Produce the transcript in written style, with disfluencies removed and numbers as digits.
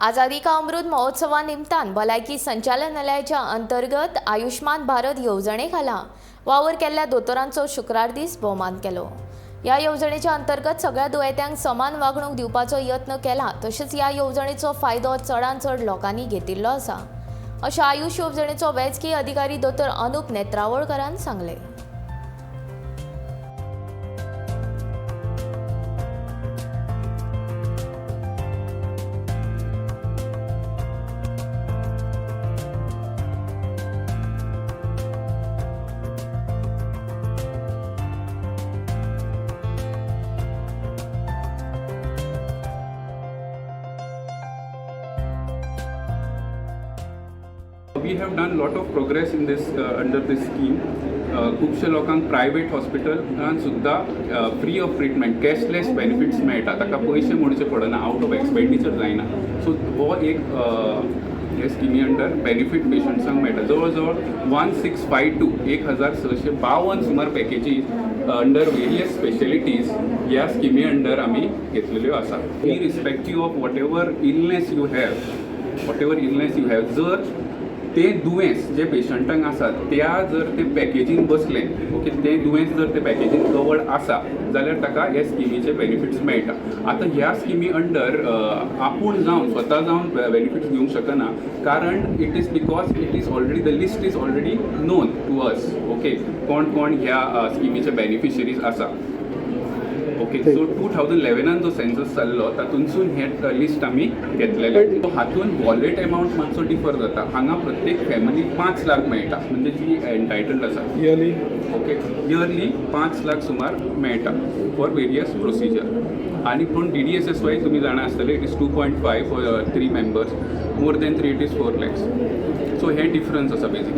आझादी का अमृत महोत्सवा निमतान भलायकी संचालनालयाच्या अंतर्गत आयुष्मान भारत येवजणे खाला वावर केल्ल्या दोतोरांचो शुक्रार दीस भोवमान केलो. ह्या येवजणेच्या अंतर्गत सगळ्या दुयेंत्यांक समान वागणूक दिवपाचो यत्न केला, तशेंच ह्या येवजणेचो फायदो चडांत चड लोकांनी घेतिल्लो आसा, अशें आयुष येवजणेचो वैजकी अधिकारी दोतोर अनुप नेत्रावळकरान सांगलें. We have done lot of progress in this under this scheme. खुबशे लोकांक प्रायवेट हॉस्पिटलान सुद्दां free of treatment, cashless benefits मेळटा. ताका पयशे मोडचे पडना, आवट ऑफ एक्सपेंडिचर जायना. सो हो एक हे स्किमी अंडर बेनिफीट पेशंट्सांक मेळटा. जवळ जवळ 1652, 1652 सुमार पॅकेजीस अंडर वेरियस स्पेशलिटीज ह्या स्किमी अंडर आमी घेतलेल्यो आसा. Irrespective of whatever illness you have, whatever illness you have, जर ते दुयेंस जे पेशंटांक आसा त्या जर ते पॅकेजीन बसलें, ओके, तें दुयेंस जर ते पॅकेजीन कवर्ड आसा जाल्यार ताका हे स्किमीचे बेनिफिट्स मेळटा. आतां ह्या स्किमी अंडर आपूण जावन स्वता जावन बेनिफिट्स घेवंक शकना, कारण it is because it is already, the list is already known to us, okay, कोण कोण ह्या स्किमीचे बेनिफिशरीज आसा. ओके, सो 2011 जो सेन्सस जाल्लो तातूंतसून हें लिस्ट आमी घेतलेलें. हातून वॉलेट एमावंट मातसो डिफर जाता. हांगा प्रत्येक फॅमिलीक 5 लाख मेळटा, म्हणजे जी एन्टायटल्ड आसा. इयरली? ओके, इयरली 5 लाख सुमार मेळटा फॉर वेरियस प्रोसिजर. आनी पूण डीडीएसएसवाय तुमी जाणा आसतले, it is 2.5 for three members, more than three it is 4 lakhs. So हें डिफरन्स आसा बेजिकली.